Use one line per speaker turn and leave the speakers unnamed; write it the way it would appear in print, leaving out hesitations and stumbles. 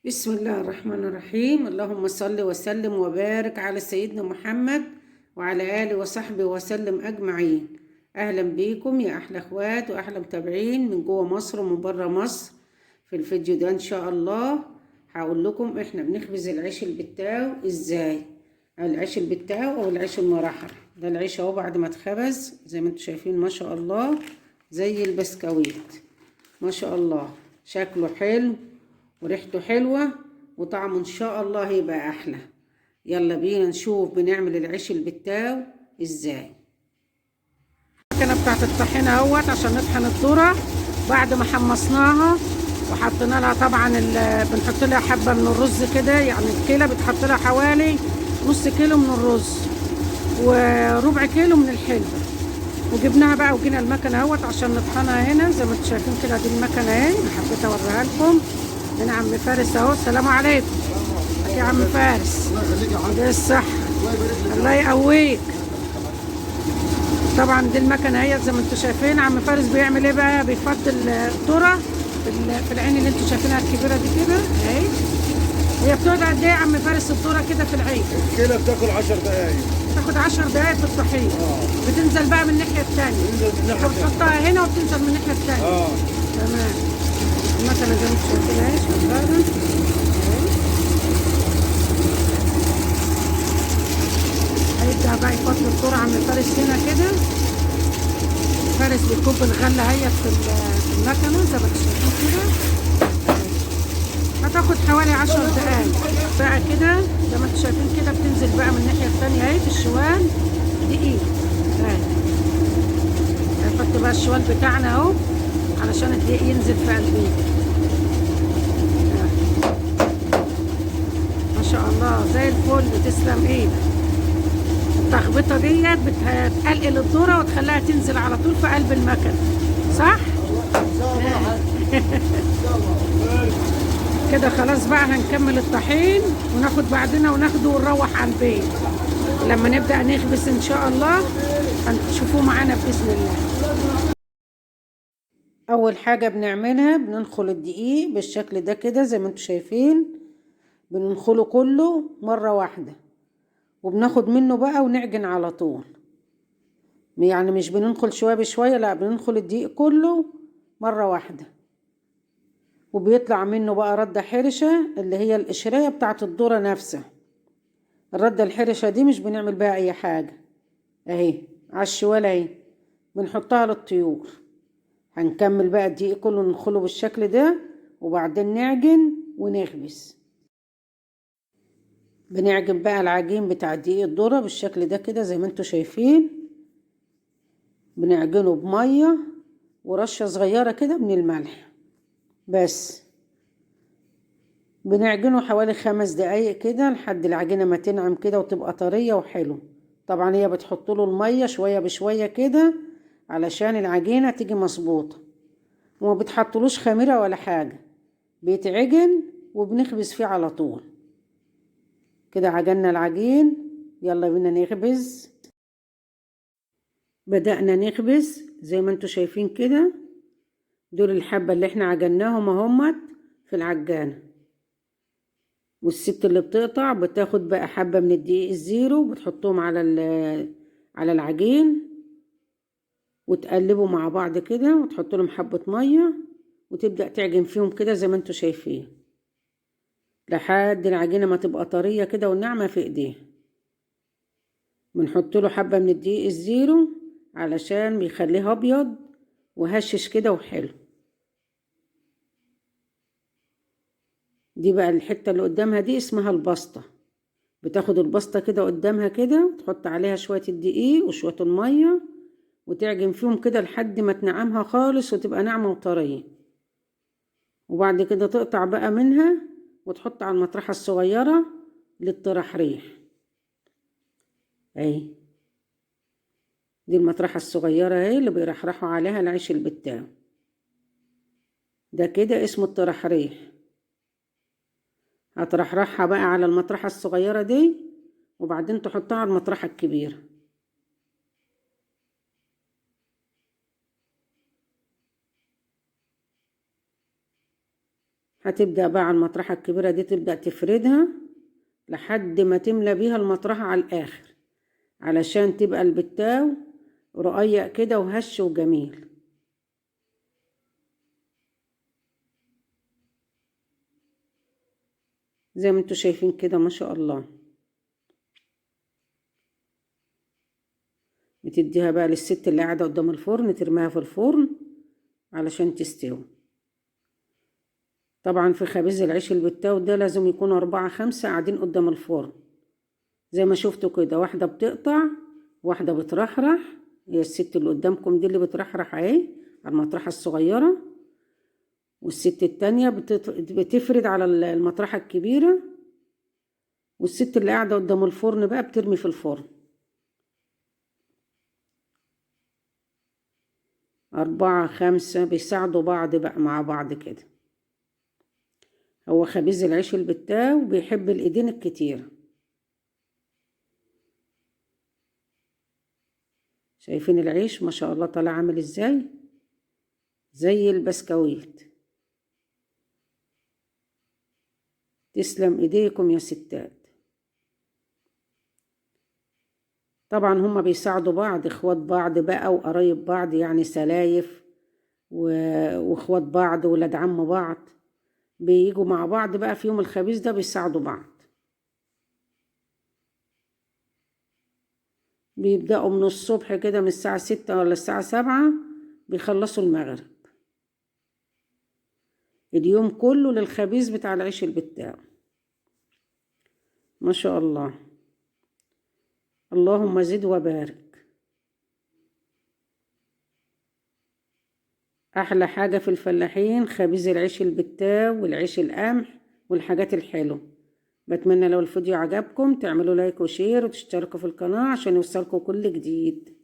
بسم الله الرحمن الرحيم. اللهم صل وسلم وبارك على سيدنا محمد وعلى آله وصحبه وسلم أجمعين. أهلا بيكم يا أحلى أخوات وأحلى متابعين من جوه مصر ومن بره مصر. في الفيديو ده إن شاء الله هقول لكم إحنا بنخبز العيش البتاو إزاي، العيش البتاو أو العيش المرحرح. ده العيش أهو بعد ما اتخبز زي ما انتم شايفين ما شاء الله، زي البسكويت ما شاء الله، شكله حلو وريحته حلوة وطعمه إن شاء الله هيبقى أحلى. يلا بينا نشوف بنعمل العيش البتاو إزاي. المكنة بتاعت الطحينة اهوت عشان نطحن الذرة بعد ما حمصناها وحطينا لها طبعا بنحط لها حبة من الرز كده، يعني الكيلة بتحط لها حوالي نص كيلو من الرز وربع كيلو من الحلبة، وجبناها بقى وجينا المكنة اهوت عشان نطحنها هنا زي ما انتم شايفين كده. دي المكنة اهي، انا حبيت اوريها لكم. هنا عم فارس اهو، السلام عليكم يا عم فارس.
الله يخليك يا حاج،
بالصحة،
الله يبارك لك،
الله يقويك. طبعا دي المكنه اهي زي ما انتم شايفين. عم فارس بيعمل ايه بقى؟ بيفضل الذرة في العين اللي انتم شايفينها الكبيرة دي كده اهي. هي بتقعد قد ايه يا عم فارس الذرة كده في العين؟
الكيله بتاكل 10 دقايق.
بتاخد 10 دقايق في الطحين. بتنزل بقى من الناحية الثانية،
بتنزل من الناحية الثانية،
بتحطها هنا وبتنزل من الناحية الثانية. تمام. المكنه زي ما انتم شايفين اهي شغالة. هيبدأ بقى يفضل الذرة عم فارس هنا كده. فارس بيكب الغلة اهي في المكنه زي ما انتم شايفين كده. هتاخد حوالي 10 دقايق بقى كده زي ما انتم شايفين كده. بتنزل بقى من الناحية الثانية اهي في الشوال دقيق اهي. هنحط بقى الشوال بتاعنا اهو علشان الدقيق ينزل في قلبية. ما شاء الله زي الفل، تسلم ايدك. التخبطه ديت بتقلقل الذرة وتخليها تنزل على طول في قلب المكنه، صح؟
ان شاء الله. ان شاء الله
كده خلاص بقى هنكمل الطحين وناخد بعدنا وناخده ونروح على البيت. لما نبدأ نخبز ان شاء الله هتشوفوه معانا بإذن الله. اول حاجة بنعملها بننخل الدقيق بالشكل ده كده زي ما انتم شايفين، بننخله كله مرة واحدة وبناخد منه بقى ونعجن على طول. يعني مش بننخل شوية بشوية، لا بننخل الدقيق كله مرة واحدة، وبيطلع منه بقى ردة حرشة اللي هي القشرية بتاعت الذرة نفسها. الردة الحرشة دي مش بنعمل بيها اي حاجة، اهي على الشوال اهي بنحطها للطيور. هنكمل بقى الدقيق كله ننخله بالشكل ده وبعدين نعجن ونخبز. بنعجن بقى العجين بتاع دقيق الذرة بالشكل ده كده زي ما انتم شايفين. بنعجنه بمية ورشة صغيرة كده من الملح بس. بنعجنه حوالي 5 دقايق كده لحد العجينة ما تنعم كده وتبقى طرية وحلو. طبعا هي بتحط له المية شوية بشوية كده علشان العجينة تيجي مظبوطة، وما بتحطلوش خميرة ولا حاجة، بيتعجن وبنخبز فيه على طول كده. عجلنا العجين، يلا بينا نخبز. بدأنا نخبز زي ما انتم شايفين كده. دول الحبة اللي احنا عجلناهم اهمت في العجانة، والست اللي بتقطع بتاخد بقى حبة من الدقيق الزيرو بتحطهم على العجين وتقلبوا مع بعض كده، وتحط لهم حبة مية وتبدأ تعجن فيهم كده زي ما انتم شايفين لحد العجينة ما تبقى طرية كده والناعمة في ايديها. بنحط له حبة من الدقيق الزيرو علشان بيخليها ابيض وهشش كده وحلو. دي بقى الحتة اللي قدامها دي اسمها البسطة. بتاخد البسطة كده قدامها كده وتحط عليها شوية الدقيق وشوية المية وتعجن فيهم كده لحد ما تنعمها خالص وتبقى ناعمة وطرية. وبعد كده تقطع بقى منها وتحط على المطرحة الصغيرة للترحريح اهي. دي المطرحة الصغيرة اهي اللي بيرحرحوا عليها العيش البتاو ده كده اسمه الترحريح. هترحرحها بقى على المطرحة الصغيرة دي وبعدين تحطها على المطرحة الكبيرة. هتبدأ بقى على المطرحة الكبيرة دي تبدأ تفردها لحد ما تملى بيها المطرحة على الآخر، علشان تبقى البتاو رقيق كده وهش وجميل. زي ما انتوا شايفين كده ما شاء الله. بتديها بقى للست اللي قاعدة قدام الفرن، ترميها في الفرن علشان تستوي. طبعا في خبيز العيش البتاو ده لازم يكونوا 4 5 قاعدين قدام الفرن، زي ما شفتوا كده، واحدة بتقطع واحدة بترحرح. هي الست اللي قدامكم دي اللي بترحرح اهي على المطرحة الصغيرة، والست التانية بتفرد على المطرحة الكبيرة، والست اللي قاعدة قدام الفرن بقى بترمي في الفرن. 4 5 بيساعدوا بعض بقى مع بعض كده. هو خبيز العيش البتاو بيحب الايدين الكتيرة. شايفين العيش ما شاء الله طالع عامل ازاي؟ زي البسكويت. تسلم ايديكم يا ستات. طبعا هما بيساعدوا بعض، اخوات بعض بقى وقرايب بعض، يعني سلايف واخوات بعض ولاد عم بعض، بييجوا مع بعض بقى في يوم الخبيز ده بيساعدوا بعض. بيبدأوا من الصبح كده، من الساعة 6 ولا الساعة 7 بيخلصوا المغرب. اليوم كله للخبيز بتاع العيش البتاو ما شاء الله. اللهم زد وبارك. أحلى حاجة في الفلاحين خبيز العيش البتاو والعيش القمح والحاجات الحلوة. بتمنى لو الفيديو عجبكم تعملوا like و share وتشتركوا في القناة عشان يوصلكم كل جديد.